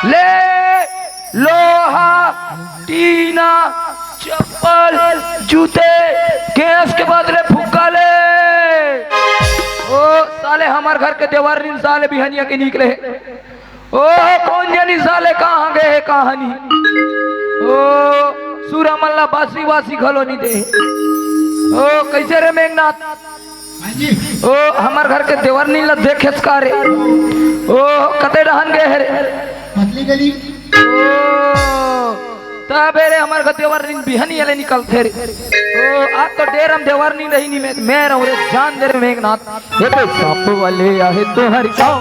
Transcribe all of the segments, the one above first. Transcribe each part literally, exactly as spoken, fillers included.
ले, लोहा, टीना, चप्पल, जूते, गैस के बदले फुक्का ले। ओ साले, हमर घर के देवरनीन साले बिहनिया के निकले हे। ओ कौन जनी साले कहाँ गे हे, कहाँ नहीं। ओ सुरा मन ला बासी वासी घलो नहीं दे। ओ कैसे रे मेघनाथ? हाँ जी। ओ, हमर घर के देवरनीन ला देखेस का रे? ओ, कते डहन गे हे रे? पतली गली। ओ, तबे रे हमर घर देवरनीन बिहनिया ले निकलथे रे। ओ, आज तो डेरा म देवरनीन रही नहीं, मैं, मैं रहूं रे, जान दे रे मेघनाथ। ये तो सांप वाले आहे तोहर गाँव।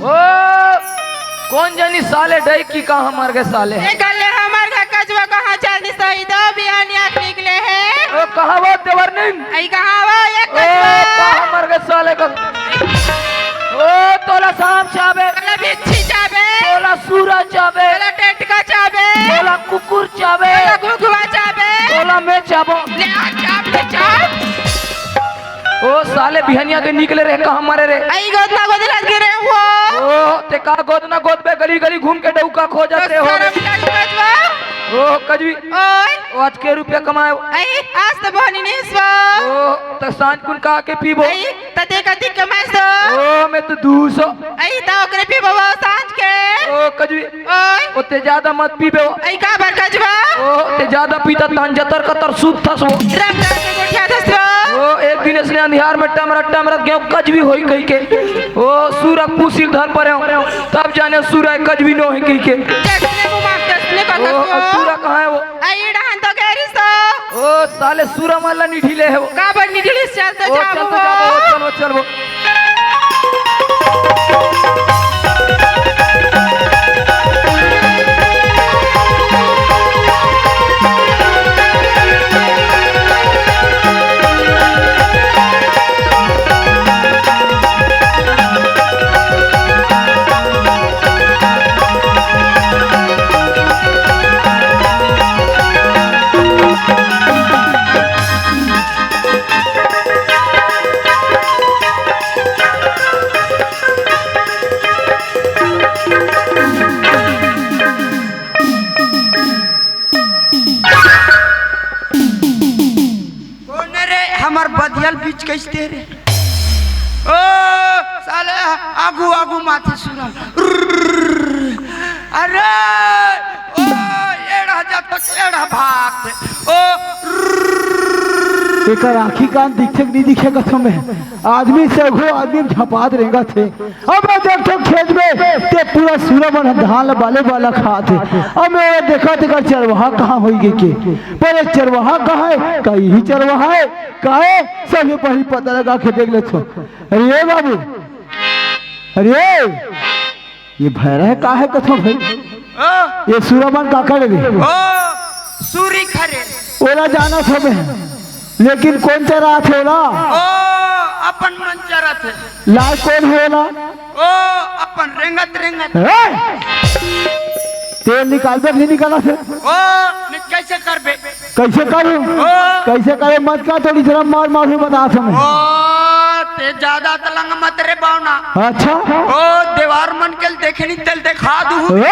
ओ, कौन जानी साले डई की कहाँ मर गे साले। ए गले हमर घर कचवा कहाँ चल दी सही दो बिहान आँख निकले हे। ओ, कहाँ वो देवरनीन? आई कहाँ वो ये ओ, कचवा? कहाँ मर गे साले का? ओ, तोला सांप चाबे। तोला बिच्छी चाबे। तोला सूरा चाबे। तोला टेटका चाबे। तोला कुकुर चाबे। तोला घुघुआ चाबे। तोला मैं चाबो। ले आ चाप, ले चाप। ओ साले बिहनिया के निकले रे, कहाँ मरे रे? आई गोदना गोदे लग रे वो। ओ ते का गोदना गोदबे, गली गली घूम के डौका खोजत रे हो रे। शर्म नहीं लगत बा? ओ कजवी। ओए। ओ आज के रुपया कमाए हो? आई आज तो बहनी नहीं सो। ओ त सांझ कुन का के पीबो? आई तते कति कमाए सो? ओ मैं तो दू सौ। आई त ओकरे पीबो वो सांझ के। ओ कजवी। ओए। ओते ज्यादा मत पीबे हो। आई का बर कजवा? ओ, ते ज्यादा पीता तान जतर कतर सूत थस वो। रंग रंग के गोठिया थस वो। ओ, एक दिन इसने अंधियार में टमरत टमरत गयो कजवी होई कही के। ओ, सूरा कुसिल धर परे हो। तब जाने सूरा कजवी नो है कही के। जसने को माफ जसने का ओ, थस वो। अब सूरा कहाँ है वो? आई डहन तो गैरी सो। ओ साले, सूरा मन ला निठिले हे वो। काबर निठिलिस? चल तो ओ, जाबो चल तो वो। जाबो, चलो, चलबो। कोन रे हमर बदियल बीच कैसते रे? ओ साले, आगू आगू माथे सुरा। अरे ओ एड़ा जब तक एड़ा भाग। ओ एकर आँखी कान दिखे कि नहीं दिखे कसम है। आदमी से एगो आदमी झपात रेंगत हे। अब मैं देखथों खेत में ते पूरा सूरा मन धान ल बाले बाला खात हे। अब मैं ओला देखत तेकर चरवाहा कहाँ होई गे के। पर ये चरवाहा कहाँ है? कहीं ही चरवाहा है। काहे? सबसे पहले पता लगा के देख लेथों। अरे ए बाबू, अरे ये भैरा हे का हे कथों भाई? ओ, ये सूरा मन का करे रे? ओ, सूरी खरे। ओला जानथों मैं, लेकिन कोन चराथे ओला? ओ, अपन मन चराथे। लाय कोन हे ओला? ओ, अपन रेंगत रेंगत। हे? तेल निकालबे कि नहीं निकालथे? ओ, नि-, कैसे करबे? कैसे करूं? ओ। कैसे करे मत का, थोड़ी शर्म मार मार भी बता समय। ओ, ते ज्यादा तलंग मत रे बावना। अच्छा। ओ, देवार मन के देखे नहीं तेल देखा दू। ओ।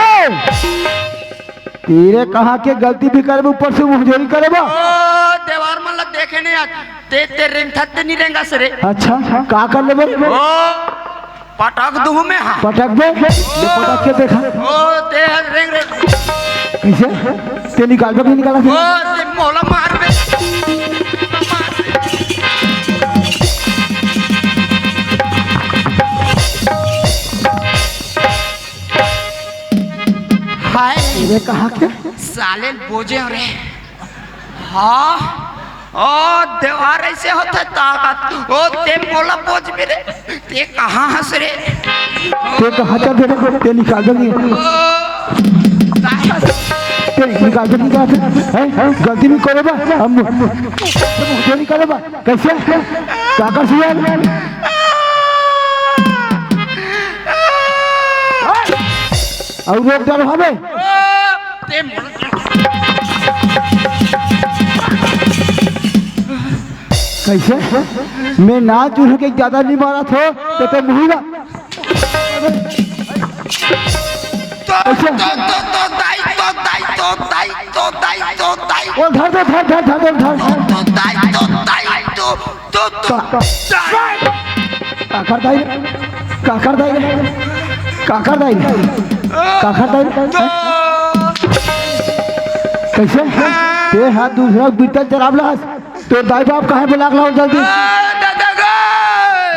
तेरे कहाँ के गलती भी करे, ऊपर से मुंहजोरी करे बा। ओ, देवार मन ला देखे नहीं आज। ते, ते रेंगथस ते नहीं रेंगस रे। अच्छा, का कर लेबे? ओ, पटक दूहूं मैं, हाँ। पटक दे, ये पटक के देखा। ओ, ते हर रेंग रेंग। कैसे? ते निकाल दे, नहीं निकाला ओ, फिर? ते मोला मार बे। हाय। ये कहाँ के? साले बोजे रे। हाँ, ओ, देवार ऐसे होथे ताकत। ओ, ते मोला बोझ मेरे, ते कहाँ हस रे? ते कहाँ चल दे रे? ते निकाल दे नहीं। ओ, तेरी निकाल दे, निकाल दे। हैं? गलती भी करे बा, हम, हम, हम निकाले बा। कैसे? काकर सुअर? अउ रोक डर हवे। कैसे? मैं ना जुड़ के ज्यादा नहीं मारा था, तो ते मुहिला। तो, तो, तो, तो दाई, तो दाई, तो दाई, तो दाई, तो दाई। ओ, धर दे, धर, धर, धर, धर, धर। तो दाई, तो दाई, तो, तो, तो का-, दाई। काकर दाई रे? काकर दाई रे? काकर दाई रे? काकर दाई रे? तो कैसे? ते हा दूसरा बिरता जराब लास। तोर दाई बाप कहाँ हे? बुला के लाओ जल्दी। आ, दादा गा।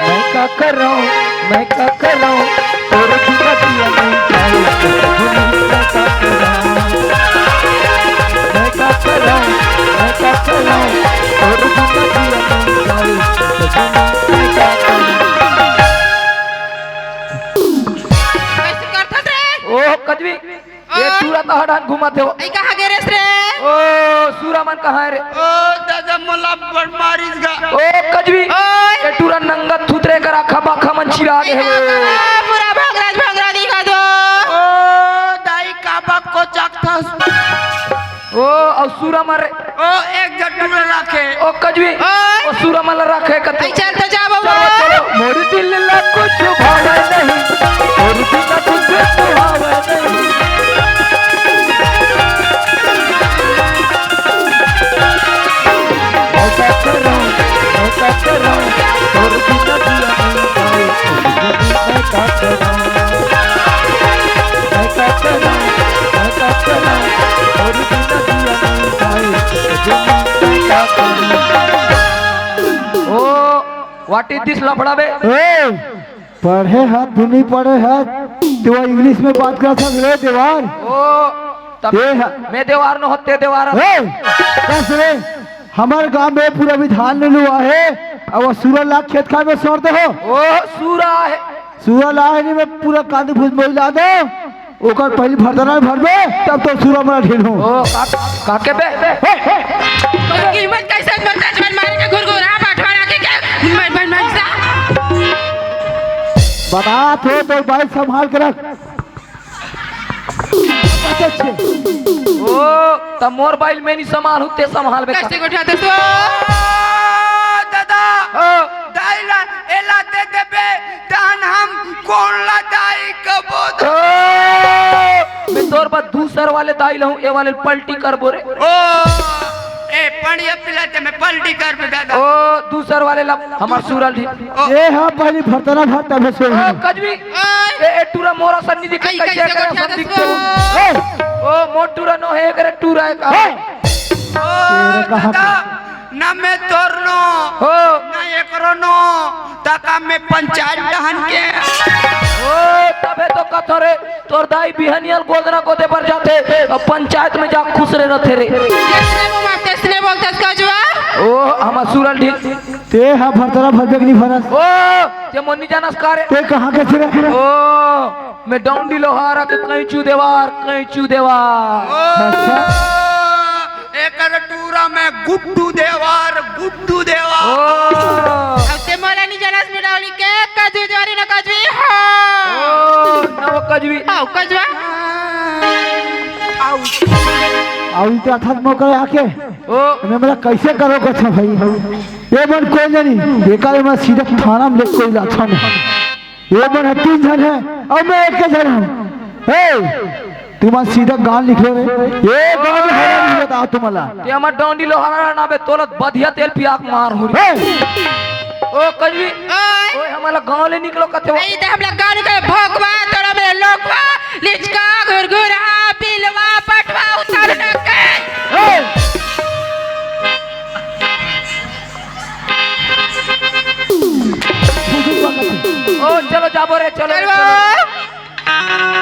मैं का कर रहा हूँ, मैं का कर रहा हूँ, तोर बिना जिया नहीं जाए, मैं का कर रहा हूँ, मैं का कर रहा हूँ, मैं का कर रहा हूँ, तोर बिना जिया नहीं जाए, मैं का कर रहा हूँ। कैसे करथस रे? ओ कजवी, ये ओ। टूरा तो हडान घुमाथे हो। ए, कहाँ गे रेस रे? ओ, सूरा मन कहाँ हे रे? ओ, दादा, मोला बड़ मारिस गा। ओ, कजवी, ओए। ये टूरा नंगत थुतरे कर आखा बाखा मन चिरा गे हे। ए, पूरा भंगराज भंगरा दिखा दो। ओ, दाई, का बक को चकथस? ओ, अउ सूरा मन रे। ओ, एक जट टूरा राखे। ओ, कजवी, ओए। ओ, सूरा मन ला राखे कते। ए, चल तो जा बउआ। चलो, चलो। मोर दिल ला कुछ भावे नहीं, मोर दिल ला कुछ भावे नहीं। मैं का करूं, मैं का करूं, तोर बिना जिया नहीं जाए, मैं का करूं, मैं का करूं, मैं का करूं, तोर बिना जिया नहीं जाए, मैं का करूं। ओ, what is this लफड़ा बे? ए, पढ़े हस, तू नहीं पढ़े हस, तू इंग्लिश में बात करत हस रे देवार। ओ, तब ए ह- मैं देवार न होते देवार। ए, कस रे, हमर गांव में पूरा विधान ले लुआ हे, अब वो सूरा ला खेत खाए में सौर दे हो। ओ, सूरा हे। सूरा ला हे नहीं, मैं पूरा कांदी भूज मोइला दे। ओकर पहिली भरतना भरबे, तब तो सूरा मरा ढील हो। ओ, का, का के बे? हे, हे। तोर कीमत कैसे मरता जवन मारे के घुरघुरा पाठवा राखे के मन, मन, मन सा। बता तो, तो बाइक संभाल के रख। ओ, त मोर बाइल में नहीं संभाल होते, संभाल बे। कैसे गोठा दे सो? दादा, ओ। दाई ला, एला दे देबे। तहन हम कोन ला दाई कबो द- ओ, मैं तोर बर दूसर वाले दाई लहूं, ए वाले पलटी करबो रे। ओ, ए, पड़िया पिलाते में पलटी करबे दादा। ओ, दूसर वाले ला, हमर सूरा ल ढील। ओ। ए हा, पहिली भरतना भर, तबे से ओ, कजवी। ओए। ए, ए, टूरा मोरा सन्नी दिखे, कई, कैसे कैसे करे गोठिया सन्नी दसो? दिखे? ओ, मोर टूरा नो हे, करे टूरा हे का? ओ, तेरे कहा दादा। ना मैं तोर नो, हो। ना एकरो नो, त का मैं पंचायत डहन के। ओ, तबे तो कथो रे, तोर दाई बिहनियल गोदना गोदे बर जाथे, अब पंचायत में जा खुसरे रथे रे। जैसने मुंह मांगथे, तैसने बोलथस कजवा। ओ, हमर सूरा ल ढील। ते हा भरतना भरबे के नहीं भरस। ओ, ते मोर नहीं जानस का रे? ते कहाँ के रे? ओ, मैं डौंडी लोहारा के कैंचू देवार, कैंचू देवार। ओ, अच्छा। एकर टूरा में गुड्डू देवार, गुड्डू देवार। ओ। अब ते मोला नहीं जानस, मैं डौली के कजू देवारी न कजवी हो। ओ, नव कजवी। आओ, कजवा। आओ। आओ, इनके अथक मौका आके। ओ। मैं बोला, कैसे करो कथा भाई? ये मन कोई नहीं। बेकार मैं सीधा थाना में लेके कोई लाथा नहीं। ये मन है तीन झन है, अउ मैं एक झन हूँ। ए, तुमन सीधा गाल निकलो रे। ये गाल हरा नहीं बताओ तुम्हाला। ते हमर डौंडी लोहारा ना बे, तोला बधिया तेल पिया के मार हो रे। ए! ओ कजवी, ओए। ओए, हमला गांव ले निकलो कथे हो। नहीं ते हमला गांव निकले भोकवा, तोरा मेरे लोकवा, लिचका, घुरघुरा, पिलवा, पटवा, उतार ना के। ए! ओ, चलो जाबो रे, चलो रे, चलो। चलो।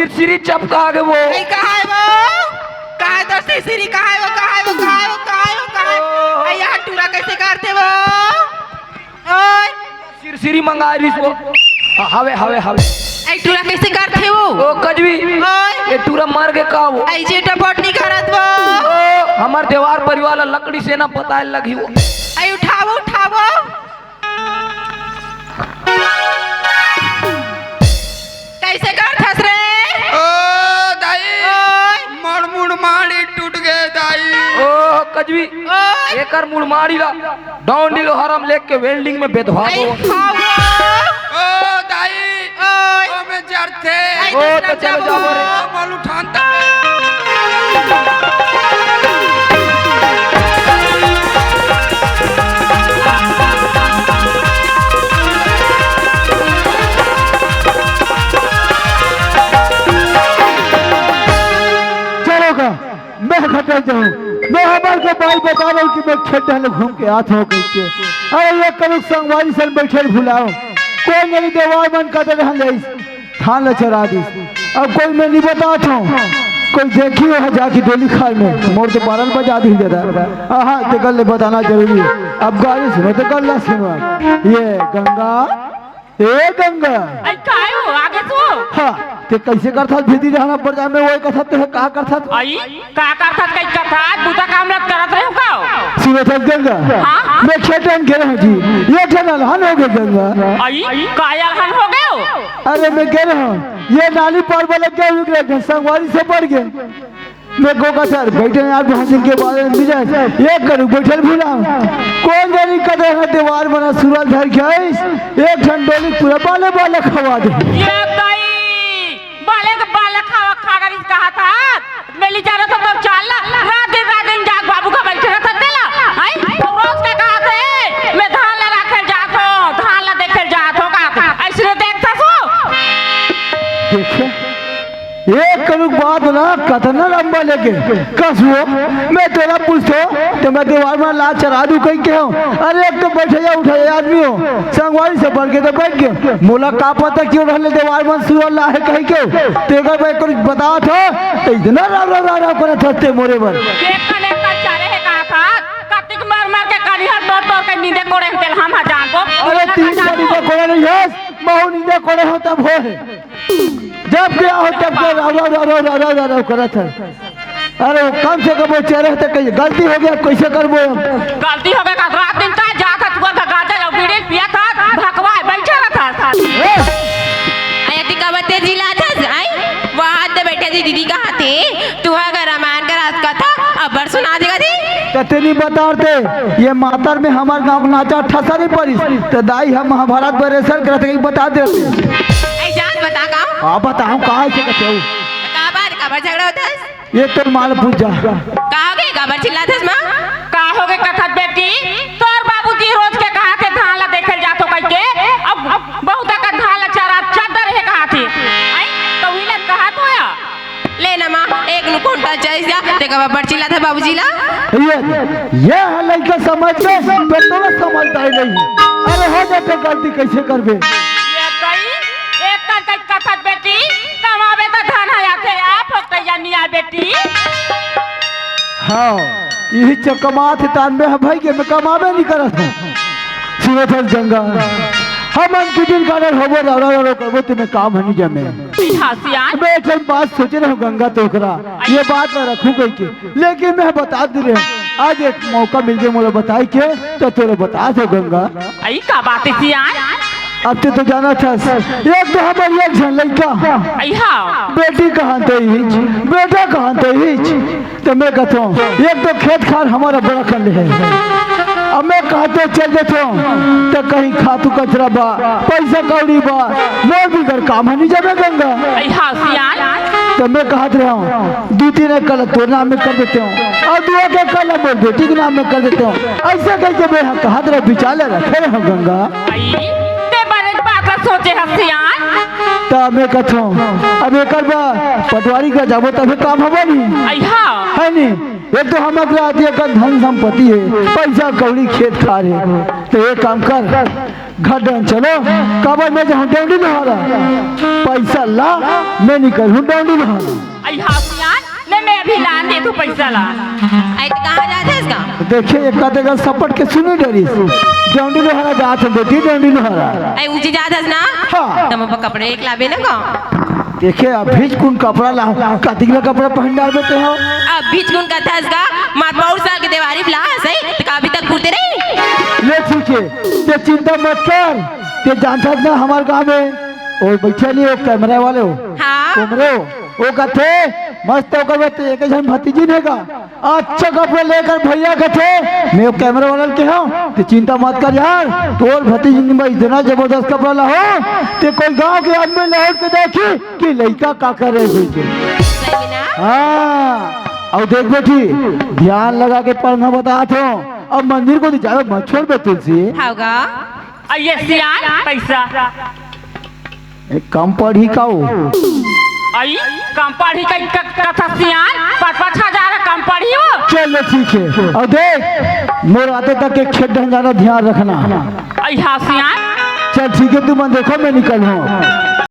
सिरसिरी चपका गे वो। ए, कहाँ हे वो? कहाँ हे तोर सिरसिरी? कहाँ हे वो? कहाँ हे वो? कहाँ हे वो? कहाँ हे वो? कहाँ हे वो? ए, यहाँ टूरा कइसे करथे वो? ओए। सिरसिरी मंगाय रिहिस वो। हाँ, हवे, हवे, हवे। ए, टूरा कइसे करथे वो? ओ, कजवी। ओए। ए, टूरा मर गे का वो? ए, जेठा पटनी करत वो। ओ, हमर देवार परिवार ला लकड़ी सेना बताय लगही वो। ए, उठावो, उठावो। कइसे करथस रे? ओ दाई, ओए। मोर मुड़माड़ी टूट गे दाई। ओ कजवी, ओए। एकर मुड़माड़ी ला डौंडी लोहार म लेके welding में बेधवा दो। ओ दाई, ओए। ओ मैं जरथे। ओ तो चलो जाओ रे। ओ मोर उठान तक। चलो का, मैं खटक जाऊं। मैं हमर के भाई बता रहा हूँ कि मैं खेत डाले घूम के आत हूँ कहिके। अरे ये करुक संगवारी सन बैठे भुलाओ। कोई मेरी देवार मन का तो रहन ले। धान ल चरा दिस। अब कोई मैं नहीं बतात हूँ, कोई देखी हो जाके डोली खाल में, मोर तो बारह बजा दी दादा। आहा, ते गल ले बताना जरूरी है। अब गाड़ी सुनो तो गल ला सुनो। ये गंगा, ए गंगा। अई, काय हो, आगे सो? हाँ, ते कइसे करथस भीतरी रहना पड़ जाए, मैं वही कथत ते का करथस? अई? का करथस, कई करथस? बुता काम रत करत रहे हो का? सुनत हस गंगा? हाँ, हाँ। मैं खेतन गे रहे हूँ जी। ये ठन अलहन हो गे गंगा। अई, का अलहन हो गे हो? अरे मैं गे रहे हूँ। ये नाली पार वाला क्या हुई गे, संगवारी से पड़ गे। मैं को का सर, बैठे यार, बहुत दिन के बाद मिले। ये करू, बैठल भूला। कौन जानी कदे है दीवार बना सूरज धर के आइस। एक ठन डोली पूरा बाले बाले खवा दे। ये दाई। बाले के बाले खावा खा करिस कहा था। मैं ली जा रहा था तो चाल ला। रात दिन, रात दिन जाग बाबू का बैठे रहता तेला। आई? तो रोज का कहा थे, मैं धान ला राखे जात हूँ, धान ला देखे जात हूँ, कहा था। ऐसे देखता सो। देखे, एक करुक बात ना, कतना लंबा लेके। कस वो, मैं तोला पूछतो, तो मैं दीवार में ला चरा दूं कहीं के हो। अरे, एक तो बैठे जा, उठे जा आदमी हो। संगवारी से बढ़ के तो बैठ गए। मोला का पता क्यों रहले देवार मन सुअर ला हे कहि के। तेकर मैं कुछ बतात हो, तो इतना राव, राव, राव, राव करत हस ते मोरे बर। देख कने का चारे हे कहा था, कतिक मर मर के कनिहर तोड़ तोड़ के नींदे कोड़े हे तेल हम हा जान को। अरे तीन सौ नींदे कोड़े नहीं है, महू नींदे कोड़े हो तब हो हे। जब गया हो तब के राव, राव, राव, राव करत है। अरे, कम से कम वो चेहरे से कहिए, गलती हो गया, कैसे करबो हम? गलती हो गया, रात दिन का जात था, तू का गांजा और बीड़ी पिया था, भकवाए बैठे रहता था। ए! अरे, ती का बते जिला था, आई? वहां तो बैठे थी दीदी कहा थे, तू हा घर मान कर आज का था, अबर सुना देगा थी। तो तेरी बता दे, ये मातर में हमारे गांव का नाचा ठसा नहीं पड़ी, तो दाई हम महाभारत बरेसर करते ही बता दे। ऐ जान बता का? हाँ, बताऊँ, कहाँ से कहते हो? का बात, का बात झगड़ा होता है? ये तो माल पूजा। का हो गए, काबर चिल्लाथस माँ? का हो गए कथत बेटी? तोर बाबूजी रोज के कहा थे धान ला देखे जाथो कह के, अब बहुत अकन धान ला चरा चद्दर हे कहा थे। आई, तो विनत कहा तो या? ले ना माँ, एक नु कुंटल चाहिए जा, देखा बाबर चिल्लाथा बाबूजी ला। ये, ये है लड़का समझ के, तो तोरा समझदारी नहीं। अरे हो जाते गलती कैसे करबे? ये कही, एक कर कही कथत बेटी, कमावे त धन ह आथे, आप हो कहिया निया बेटी। हाँ, यही चकमात तान में हम भाई के मैं कमावे नहीं करत हूँ। सुनत हस गंगा, हमन के दिन कानर होबो, रौरा रौरा करबो, तुम्हें काम ह नहीं जमे। हाँ, सियान। मैं एक ठन बात सोचे रहूँ गंगा तोकरा, ये बात मैं रखूँ कह के, लेकिन मैं बता दे रहे हूँ, आज एक मौका मिल गया मोला बताई के, तो तोरे बता दो गंगा। आई का बात है सियान? अब ते तो जाना था, एक तो हमारे एक झन लइका, आई हाँ। बेटी कहाँ ते हिच, बेटा कहाँ ते हिच, तो मैं कहता हूँ, एक तो खेत खार हमारा बड़ा खंड है, अब मैं कहते चल देता हूँ, तो कहीं खातू कचरा बा, पैसा कौड़ी बा, मोर बिगर काम ह नहीं जाबे गंगा। आई हाँ सियान। तो मैं कहत रहा हूँ, दू तीन एकड़ तोर नाम में कर देते हूँ, और दू एक एकड़ मोर बेटी के नाम में कर देते हूँ। ऐसे कह के मैं कहत रहा, विचार ले रखे रहो गंगा। आई, ते बड़े बात सोचे ह सियान। त मैं कथों, अब एकर बर पटवारी करा जाबो तभे काम हवय नी। अइहा। हे नी? एक तो हमर करा अतेक धन संपत्ति हे, पइसा कौड़ी खेत खार हे। त एक काम कर, घर डहन चलो, काबर मैं जाहूं डौंडी लोहारा। पइसा ला, मैं निकलहूं डौंडी लोहारा। अइहा सियान, ले मैं अभी लान देथों पइसा ला। अई त कहाँ जात हस गा? देखे, एक आध गल सपट के सुने डरिस। डौंडी लोहारा जात हंव बेटी, डौंडी लोहारा। अई ऊंची जात हस ना? हाँ। त मोर बर कपड़ा एक लाबे ना गा? देखे, अभीच कुन कपड़ा ला, कतिक ला कपड़ा पहिन डारबे तें हो? अभीच कुन कथस गा, मोर पौर साल के देवारी ला हस, त का अभी तक पुरते नहीं? ले ठीक हे, तें चिंता मत कर, तें जानथस ना हमर गांव में ओ बइठे नी, ओ कैमरा वाले हो। हाँ। कैमरे हो। ओ कथे, मस्त ओकर बर तें एक झन भतीजिन हे गा। अच्छा कपड़ा लेकर भैया कथे, मैं ओ कैमरा वाला ल केहेंव, तें चिंता मत कर यार, तोर भतीजिन बर इतना जबरदस्त कपड़ा लाहूं, तें कोई गांव के आदमी लहुट के देखही कि लइका का करे हे कहिके। सही में ना? हाँ, अउ देख बेटी, ध्यान लगा के पढ़ना बतात हंव, अब मंदिर कोती जाबे मत छोड़बे तुलसी। हव गा। अई ये सियान, पइसा। ए, कम पढ़ही का ओ? अई, कम पढ़ही का, क-, कथस सियान, पाँच पाँच हजार कम पढ़ही ओ। चल ले, ठीक हे। अउ देख, मोर आते तक के खेत डहन जाना, ध्यान रखना। अइहा सियान। चल ठीक हे, तुमन देखो, मैं निकलहूं।